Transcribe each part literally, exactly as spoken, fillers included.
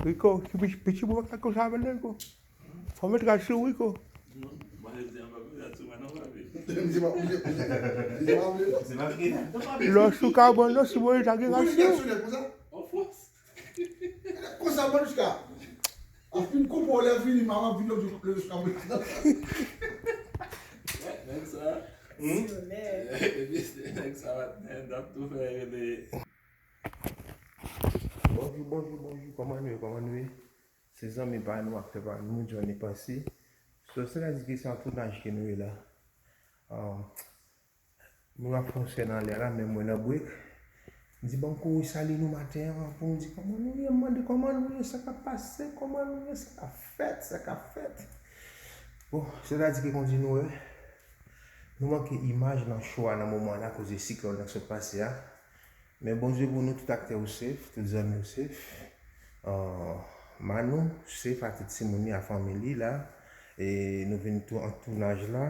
Rico, ki piti, piti pou makak konsa avè l, Rico. Fò met rad sou Rico. Mwen se an pa bezwen sou mwen non papi. M di pa m di pa vle. Lè w sou kabann nan, si mwen ta gen rad sou. Konsa. An fòs. Konsa bon jiska. An fin koupe w lè fini, manman vin lòt jou lè sou kabann. Nèg sa. Epi se nèg sa patnè, n ap tou fè rele. Bonjou, bonjou, bonjou, kòman nou ye, kòman nou ye? Se zanmi pa nou, aktè pa nou, Johnny Passy. So, sètadi ke se an tounaj ke nou ye la. Moun ap fè yon sèn anlè la, men mwen nan brek. M di ban m kouri salye nou maten an pou m di kòman nou ye, m mande kòman nou ye, sa k ap pase, kòman nou ye, sa k ap fèt, sa k ap fèt. Bon, sètadi ke konn di nou wè, nou manke imaj nan cho a nan moman an akoz de siklòn nan k sot pase a. Men Bondye pou nou, tout aktè yo safe, tout zanmi yo safe. Manou safe a tout timoun li, a fanmi li la. E nou vin tou an tounaj la.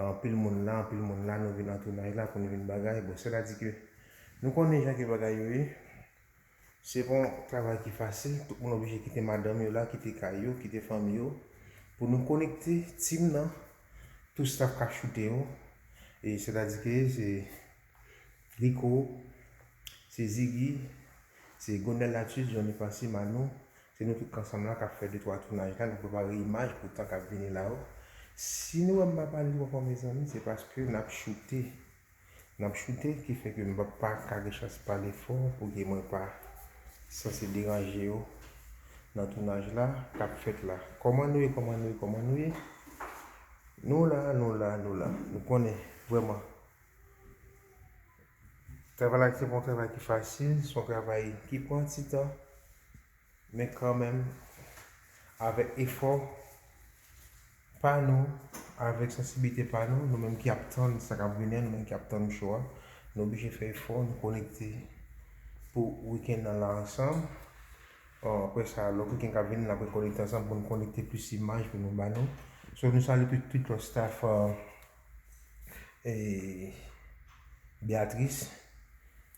Anpil moun la, anpil moun la, nou vin an tounaj la pou nou vin bagay. Bon, sètadi ke nou konnen jan ke bagay yo ye. Se pa yon travay ki fasil, tout moun oblije kite madanm yo la, kite kay yo, kite fanmi yo. Pou nou konekte tim nan, tout staff k ap choute yo. E sètadi ke se Rico, se Ziggy, se Gonel Latus, Johnny Passy, Manou. Se nou tout ansanm la k ap fè de twa tounaj la, n ap prepare imaj pou tan k ap vini la yo. Si nou wè m pa pale twòp mezanmi, se paske n ap choute. N ap choute, ki fè ke m pa, pa ka gen chans pale fò pou ke mwen pa sanse deranje yo nan tounaj la k ap fèt la. Kòman nou ye, kòman nou ye, kòman nou ye? Nou la, nou la, nou la. Nou konnen, vrèman. Travay la se pa yon travay ki fasil, se yon travay ki pran ti tan. Men kanmenm, avèk efò pa nou, avèk sansiblite pa nou, nou menm ki ap tann sa k ap vini an, nou menm ki ap tann cho a, nou oblije fè efò, nou konekte pou wikenn nan la ansanm. Apre sa, lòt wikenn k ap vini, n ap rekonekte ansanm pou nou konekte plis imaj pou nou ba nou. So, nou salye tout, tout lòt staff Beatrice,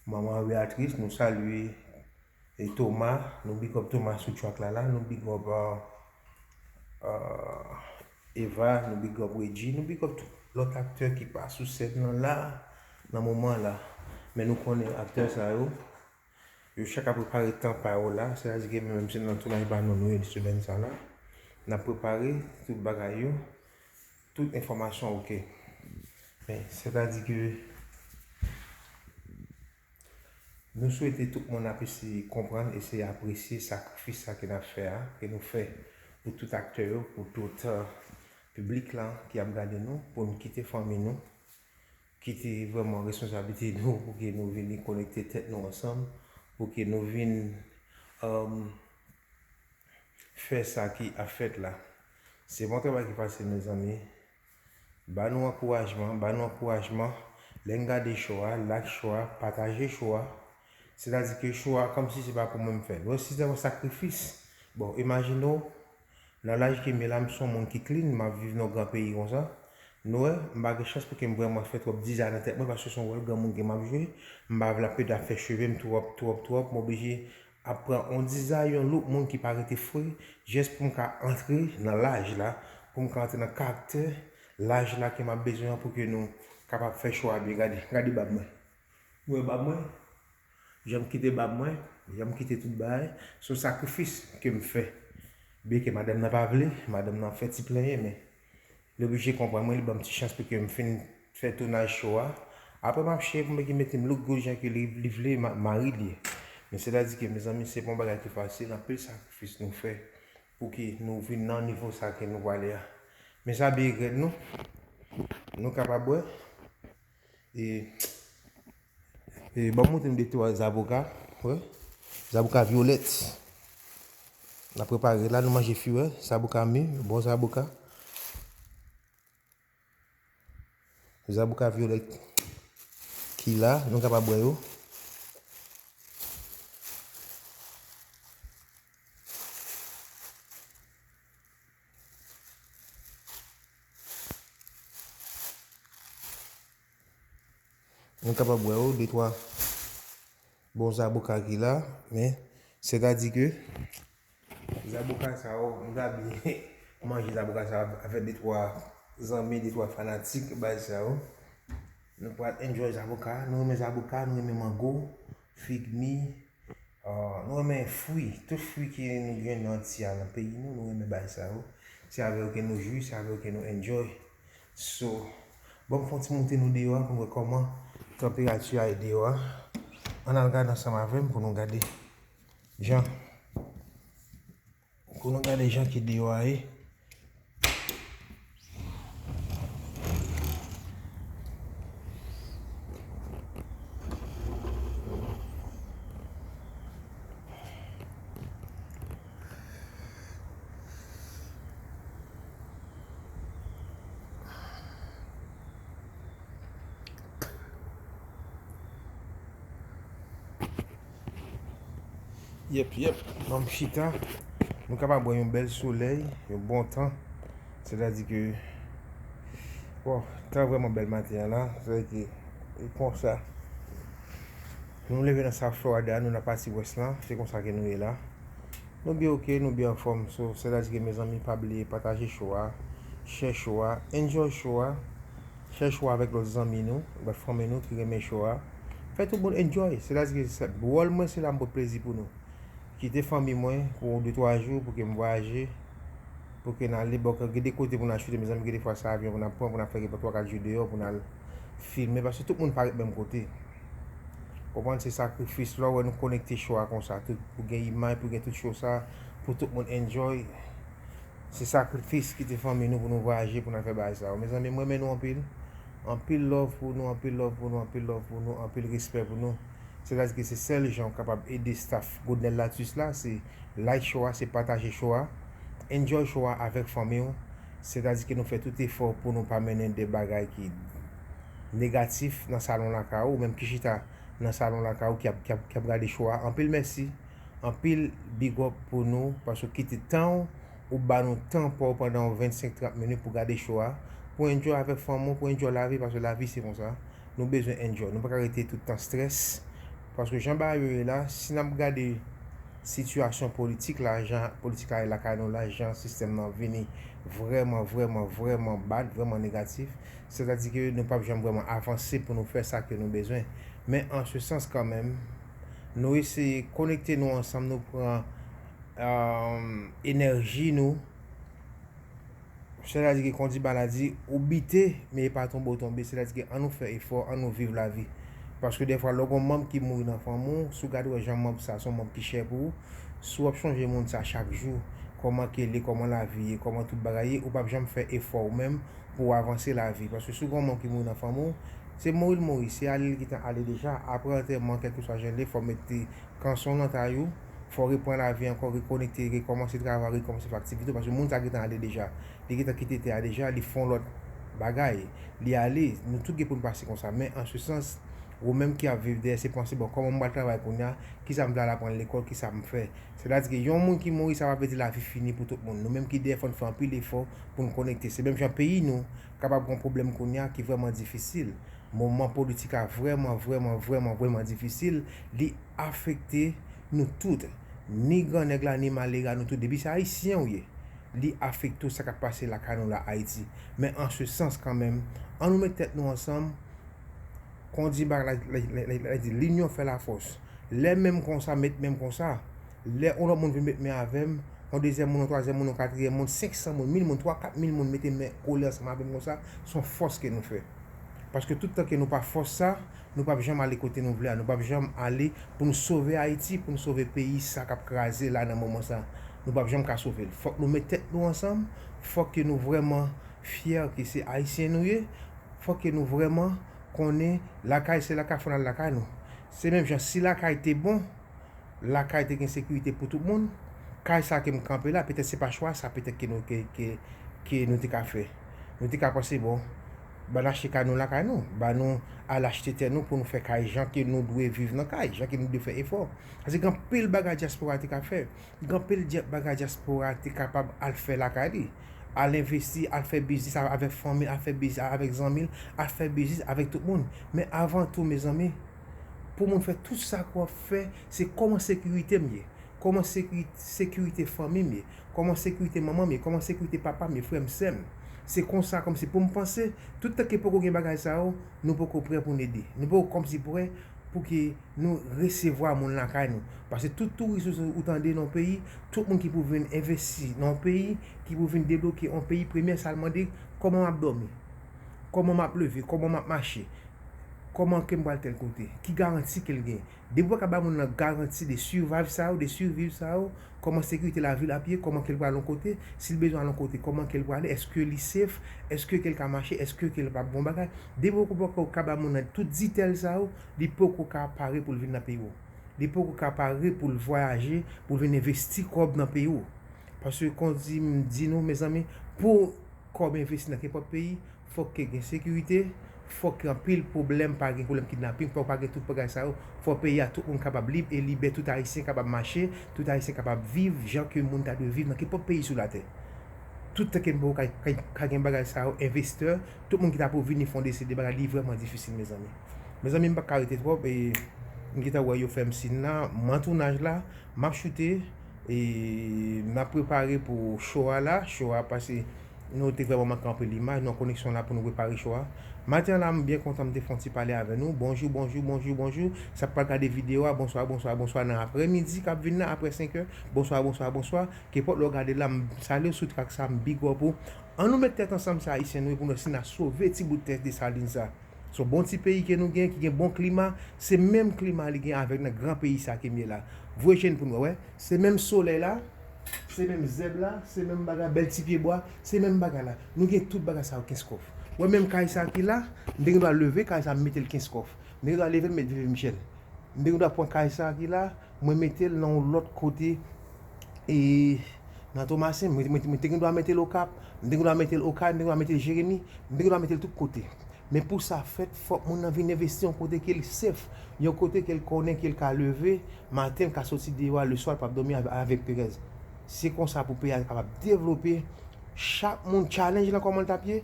manman Beatrice, nou salye. E Thomas, nou big up Thomas sou track la la, nou big up Eva, nou big up Reggie, nou big up tout lòt aktè ki pa sou sèn nan la, nan moman la. Men nou konnen aktè sa yo, yo chak ap prepare tan pa yo la, sètadi ke menm se nan tounaj pa nou nou ye semèn sa la. N ap prepare tout bagay yo, tout enfòmasyon oke. Men sètadi ke Nou swete tout moun ap eseye konprann, eseye apresye sakrifis sa ke n ap fè a, ke nou fè pou tout aktè yo, pou tout piblik la ki ap gade nou, pou n kite fanmi nou, kite vrèman responsablite nou pou ke nou vini konekte tèt nou ansanm, pou ke nou vin fè sa ki ap fèt la. Se pa yon travay ki fasil mezanmi. Ba nou ankourajman, ba nou ankourajman. Lè n gade cho a, like cho a, pataje cho a. Sètadi ke cho a kòmsi se pa pou mwen m fè l. Bon, si se yon sakrifis, bon, imajine w, nan laj ke m ye la, m se yon moun ki clean, m ap viv nan yon gran peyi konsa. Nou wè, m pa gen chans pou ke m vrèman fè twòp dizay nan tèt mwen, paske se yon wòl granmoun ke m ap jwe. M pa vle ap pede ap fè cheve m twòp, twòp, twòp. M oblije ap pran yon dizay, yon look moun ki pa rete fre, jis pou m ka antre nan laj la, pou m ka antre nan karaktè laj la ke m ap bezwen an pou ke nou kapab fè cho a byen. Gade, gade bab mwen. Nou wè bab mwen? Jan m kite bab mwen, jan m kite tout bagay, se yon sakrifis ke m fè. Byenke madanm nan pa vle, madanm nan fè ti plenyen, men li oblije konprann mwen, li ban m ti chans pou ke m fin fè tounaj cho a. Apre m ap chèche pou m ki mete m look good jan ke li, li vle, ma, mari l ye. Men sètadi ke, mezanmi, se pa yon bagay ki fasil, anpil sakrifis nou fè pou ke nou vin nan nivo sa ke nou prale a. Men sa byen grèt nou, nou kapab wè. E, e ban m montre nou de twa zaboka, wè. Zaboka vyolèt. N ap prepare la, nou manje fwi, wè. Zaboka mi, bon zaboka. Zaboka vyolèt ki la, nou kapab wè yo. Nou kapab wè yo, de twa bon zaboka ki la, men sètadi ke Zaboka sa yo, m ta byen manje zaboka sa yo avèk de twa zanmi, de twa fanatik baz sa yo. Nou pral enjoy zaboka, nou renmen zaboka, nou renmen mango, fig mi, ah, nou renmen fwi, tout fwi ke nou gen nan ti a nan peyi nou, nou renmen baz sa yo. Se avè yo ke nou jwi, se avè yo ke nou enjoy. So, bon, m fè yon ti moute nou deyò a pou n wè kòman tanperati a ye deyò a. Ann al gade ansanm avè m pou nou gade jan, pou nou gade jan ke deyò a ye. Yep, yep. Ban m chita. Nou kapab wè yon bèl solèy, yon bon tan. Sètadi ke, bon, tan vrèman bèl maten an la. Sètadi ke, e konsa. Nou leve nan South Florida, nou nan pati wès lan. Se konsa ke nou ye la. Nou byen oke, nou byen anfòm. So, sètadi ke, mezanmi, pa bliye pataje show a, share show a, enjoy show a, share show a avèk lòt zanmi nou, lòt fanmi nou ki renmen show a. Fè tout moun enjoy. Sètadi ke, se, wòl mwen, se la m pote plezi pou nou. Kite fanmi mwen pou de twa jou, pou ke m vwayaje, pou ke n ale, bon, gen de kote pou n al choute, mezanmi, gen de fwa se avyon pou n ap pran, pou n ap fè gen twa kat jou deyò, pou n al filme, paske tout moun pa ret menm kote. Konprann, se sakrifis. Lè w wè nou konekte show a konsa, tout, pou gen imaj, pou gen tout show sa, pou tout moun enjoy. Se sakrifis kite fanmi nou pou nou vwayaje, pou n al fè bagay sa yo. Mezanmi, m renmen nou anpil. Anpil love pou nou, anpil love pou nou, anpil love pou nou, anpil respè pou nou. Sètadi ke se sèl jan w kapab ede staff Godnel Latus la, se like show a, se pataje show a, enjoy show a avèk fanmi w. Sètadi ke nou fè tout efò pou nou pa mennen de bagay ki negatif nan salon lakay ou, ou menm ki chita nan salon lakay ou ki ap, ki ap, ki ap gade show a. Anpil mèsi, anpil big up pou nou, paske w kite tan w, ou ba nou tan pa w pandan yon vennsenk trant minit pou gade show a, pou enjoy avèk fanmi w, pou enjoy lavi, paske lavi se konsa. Nou bezwen enjoy. Nou pa ka rete tout tan strès. Paske jan bagay yo ye la, si n ap gade sitiyasyon politik la, jan politik la ye lakay nou la, jan sistèm nan vini vrèman, vrèman, vrèman bad, vrèman negatif, sètadi ke nou p ap janm vrèman avanse pou nou fè sa ke nou bezwen. Men an se sans kanmenm, nou eseye konekte nou ansanm, nou pran, euh, enèji nou. Sètadi ke, kon di bala di, ou bite, men e pa tonbe w tonbe. Sètadi ke ann nou fè efò, ann nou viv lavi. Paske dèfwa, lè w gen yon manm ki mouri nan fanmi w, si w gade w wè jan manm sa, se yon manm ki chè pou ou, si w ap chonje moun sa chak jou, kòman ke l ye, kòman lavi ye, kòman tout bagay ye, ou p ap janm fè efò ou menm pou w avanse lavi. Paske si w gen yon manm ki mouri nan fanmi w, se mouri l mouri, se ale l gentan ale deja. Apre antèman, kèlkeswa jan l ye, fò w mete kanson nan tay ou, fò w reprann lavi ankò, rekonekte, rekòmanse travay, rekòmanse fè aktivite w, paske moun sa gentan ale deja. Li gentan kite tè a deja, li fè yon lòt bagay. Li ale, nou tout gen pou n pase konsa. Men an se sans, ou menm ki ap viv dèyè, se panse, bon, kòman m pral travay kounye a, kisa m vle al aprann lekòl, kisa m fè. Sètadi ke yon moun ki mouri, sa pa vle di lavi fini pou tout moun. Nou menm ki dèyè, fò n fè anpil efò pou n konekte. Se menm jan peyi nou kapab gen yon pwoblèm kounye a ki vrèman difisil. Moman politik la vrèman, vrèman, vrèman, vrèman difisil. Li afekte nou tout. Ni grannèg la, ni malere a, nou tout. Depi se ayisyen ou ye, li afekte w sa k ap pase lakay nou la Ayiti. Men an se sans kanmenm, ann nou met tèt nou ansanm. Kon di bagay la, la, la, la, la di, linyon fè lafòs. Lè men m konsa, met men m konsa. Lè yon lòt moun vin met men avè m, yon dezyèm moun, yon twazyèm moun, yon katriyèm moun, senk san moun, mil moun, twa, kat mil moun mete men kole ansanm avè m konsa, se yon fòs ke nou fè. Paske tout tan ke nou pa fòs sa, nou p ap janm ale kote nou vle a, nou p ap janm ale pou nou sove Ayiti, pou nou sove peyi sa k ap kraze la nan moman sa. Nou p ap janm ka sove l. Fòk nou met tèt nou ansanm, fòk ke nou vrèman fyè ke se Ayisyen nou ye, fòk ke nou vrèman konnen lakay se lakay, fò n al lakay nou. Se menm jan si lakay te bon, lakay te gen sekirite pou tout moun, kay sa ke m kanpe la, petèt se pa chwa sa petèt ke nou, ke, ke, ke nou te ka fè. Nou te ka panse, bon, ban n achte kay nou lakay nou, ban nou al achte tè nou pou nou fè kay jan ke nou dwe viv nan kay, jan ke nou dwe fè efò. Paske gen anpil bagay dyaspora te ka fè. Gen anpil dya-, bagay dyaspora te kapab al fè lakay li. Al envesti, al fè biznis a-, avèk fanmi l, al fè biznis avèk zanmi l, al fè biznis avèk tout moun. Men avan tou, mezanmi, pou moun fè tout sa ke w ap fè, se kòman sekirite m ye. Kòman sekirite fanmi m ye? Kòman sekirite manman m ye? Kòman sekirite papa m ye, frè m, sè m? Se konsa kòmsi pou m panse, toutan ke poko gen bagay sa yo, nou poko prè pou n ede. Nou poko kòmsi prè pou ke nou resevwa moun lakay nou. Paske tout touris ou, ou tande nan yon peyi, tout moun ki pou vin envesti nan yon peyi, ki pou vin debloke yon peyi, premye sa l mande, kòman m ap dòmi? Kòman m ap leve? Kòman m ap mache? Kòman ke m pral tèl kote? Ki garanti ke l gen? Depi w pa ka ba moun nan garanti de survive sa yo, de surviv sa yo, kòman sekirite lavi l ap ye, kòman ke l pral yon kote, si l bezwen al yon kote, kòman ke l prale, èske li safe, èske ke l ka mache, èske ke l p ap gon bagay. Depi w pa ka ba moun nan tout ditèl sa yo, li poko ka pare pou l vin nan peyi w. Li poko ka pare pou l vwayaje, pou l vin envesti kòb nan peyi w. Paske, kon di m di nou, mezanmi, pou kòb envesti nan kenpòt peyi, fòk ke gen sekirite, fòk ke anpil pwoblèm, pa gen pwoblèm kidnaping, fòk pa gen tout bagay sa yo, fòk peyi a tout moun kapab lib e libè, tout Ayisyen kapab mache, tout Ayisyen kapab viv jan ke moun ta dwe viv nan kenpòt peyi sou latè. Toutan ke nou poko ka, ka, ka gen bagay sa yo, envestè, tout moun ki ta pou vini fonde se de bagay, li vrèman difisil, mezanmi. Mezanmi, m pa ka rete twòp, e m gentan wè yo fè m siy la, m an tounaj la, m ap choute, e m ap prepare pou show a la, show a pase nou te vrèman manke anpil imaj, nou an koneksyon la pou nou prepare show a. Maten an la, m byen kontan, m te fè yon ti pale avè nou. Bonjou, bonjou, bonjou, bonjou. Sa k pral gade videyo a, bonswa, bonswa, bonswa. Nan aprèmidi k ap vin la, aprè senk è, bonswa, bonswa, bonswa. Kenpòt lè w gade la, m salye w sou trak sa, m big up ou. Ann nou met tèt ansanm sa, Ayisyen nou ye, pou nou si n a sove ti bout tè Desalin sa. Se yon bon ti peyi ke nou gen, ki gen bon klima, se menm klima li gen avèk nan gran peyi sa ke m ye la. Voye je n pou n wè, wè. Se menm solèy la, se menm zèb la, se menm bagay, bèl ti pyebwa, se menm bagay la. Nou gen tout bagay sa yo Kenskòf. Wè menm kay sa ki la, m te gen dwa leve kay sa, m mete l Kenskòf. M te gen dwa leve l, m mete l Veve Michèl. M te gen dwa pran kay sa ki la, mwen mete l nan yon lòt kote, e nan Tomasen, mwen, mwen, mwen te gen dwa mete l Okap, m te gen dwa mete l Okay, m te gen dwa mete l Jeremi, m te gen dwa mete l tout kote. Men pou sa fèt, fòk moun nan vin envesti yon kote ke l safe, yon kote ke l konnen ke l ka leve maten, l ka soti deyò a, leswa l p ap dòmi avè-, avèk perèz. Se konsa pou peyi a kapab devlope. Chak moun, challenge lan kòman l t ap ye?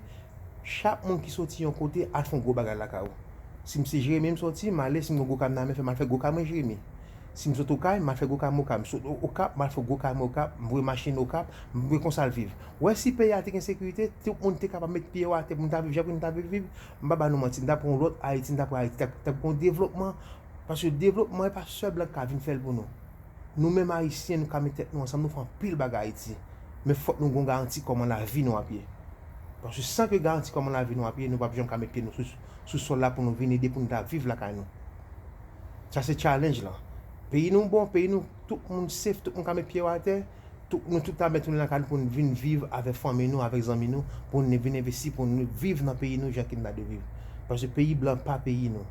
Chak moun ki soti yon kote al fè yon gwo bagay lakay ou. Si m se Jeremi m soti, m ale, si m gen gwo kay m nan men, fè m al fè gwo kay mwen Jeremi. Si m sot Okay, m al fè gwo kay m Okap. M sot O-, Okap, m al fè gwo kay mwen Okap, m voye machin Okap, m voye konsa l viv. Wè si peyi a te gen sekirite, tout moun te kapab met pye yo atè pou nou ta viv jan pou nou ta viv, m pa ba nou manti, n ta pran yon lòt Ayiti, n ta pran Ayiti, t ap, t ap gen yon devlopman, paske devlopman e pa sèl blan k ka vin fè l pou nou. Nou menm Ayisyen, nou ka met tèt nou ansanm, nou fè anpil bagay Ayiti. Men fòk nou gen yon garanti kòman lavi nou ap ye. Paske san ke garanti kòman lavi nou ap ye, nou p ap janm ka met pye nou sou, sou sòl la pou nou vin ede pou nou ta viv lakay nou. Sa se challenge lan. Peyi nou bon, peyi nou, tout moun safe, tout moun ka met pye yo atè, tout, nou tout ta met tounen lakay nou pou nou vin viv avèk fanmi nou, avèk zanmi nou, pou nou vin envesti, pou nou viv nan peyi nou jan ke nou ta dwe viv. Paske peyi blan pa peyi nou.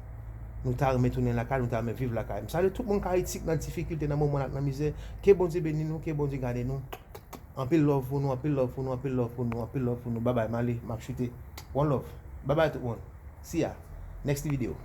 Nou ta renmen tounen lakay, nou ta renmen viv lakay. M salye tout moun k Ayiti k nan difikilte, nan moman l ak nan mizè. Ke Bondye beni nou, ke Bondye gade nou. Anpil love pou nou, anpil love pou nou, anpil love pou nou, anpil love pou nou. Babay, m ale, m ap choute. One love. Babay tout moun. See ya. Next video.